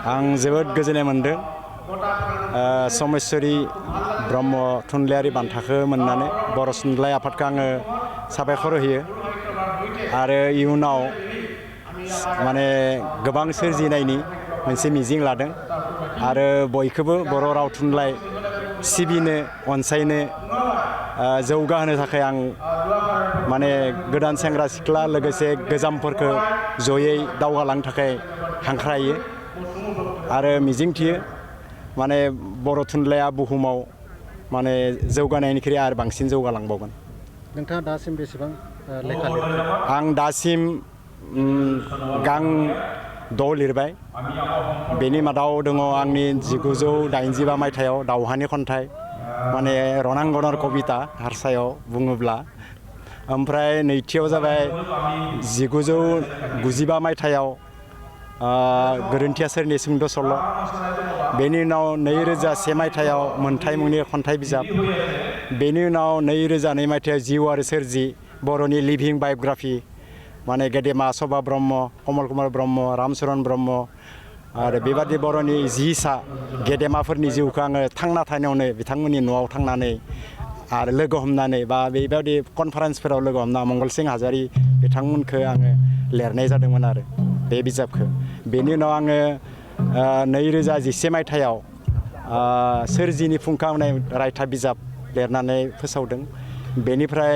आं जोबोद गोजोननाय मोनदों समेश्वरी ब्रह्म थुनलाइयारि बान्थाखौ मोननानै बर' थुनलाइ आफादखौ आङो साबायखर होयो आरो इयुनाव माने गोबां सोरजिनायनि मोनसे मिजिं लादों आरो बयखौबो बर' राव थुनलाइ सिबिनो अनसायनो जौगाहोनो थाखाय आं माने गोदान सेंग्रा सिख्ला लोगोसे गोजामफोरखौ जयै दावगालांनो थाखाय हांख्रायो आरो मिजिंथियो माने बर' थुनलाइया बुहुमाव माने जौगानायनिख्रुइ आरो बांसिन जौगालांबावगोन। नोंथाङा दासिम बेसेबां लेखा लिरखो? आं दासिम गां 6 लिरबाय। बेनि मादाव दङ आंनि 1985 मायथाइयाव दावहानि खन्थाइ माने रणांगনৰ कबिता हारसायाव बुङोब्ला, ओमफ्राय नैथियाव जाबाय 1995 मायथाइयाव गोरोन्थिया सोरनि सुंद' सल'। बेनि उनाव 2001 मायथाइयाव मोन्थाइ मुंनि खन्थाइ बिजाब। बेनि उनाव 2002 मायथाइयाव जिउ आरो सोरजि बर'नि लिभिं बाय'ग्राफि माने गेदेमा सभा ब्रह्म, कमल कुमार ब्रह्म, रामचरन ब्रह्म आरो बेबादि बर'नि 10सा गेदेमाफोरनि जिउखौ आङो थांना थानायावनो बिथांमोननि न'आव थांनानै आरो लोगो हमनानै बा बेबायदि कनफारेन्सफोराव लोगो हमना मंगलसिं हाज'वारि बिथांमोनखौ आङो लिरनाय जादोंमोन आरो बे बिजाबखौ। बेनि उनाव आङो 2011 मायथाइयाव सोरजिनि फुंखा होननाय रायथाइ बिजाब लिरनानै फोसावदों। बेनिफ्राय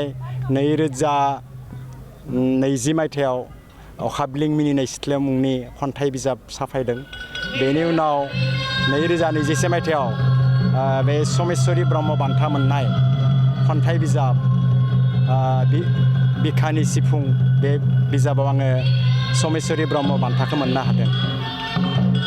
2020 मायथाइयाव अखाब्लिं मिनिनाय सिथ्लायाव मुंनि खन्थाइ बिजाब साफायदों। बेनि उनाव 2021 मायथाइयाव बे समेश्वरी ब्रह्म बान्था मोननाय खन्थाइ बिजाब बिखानि सिफुं बे बिजाबाव आङो समेश्वरी ब्रह्म बान्थाखौ मोननो हादों।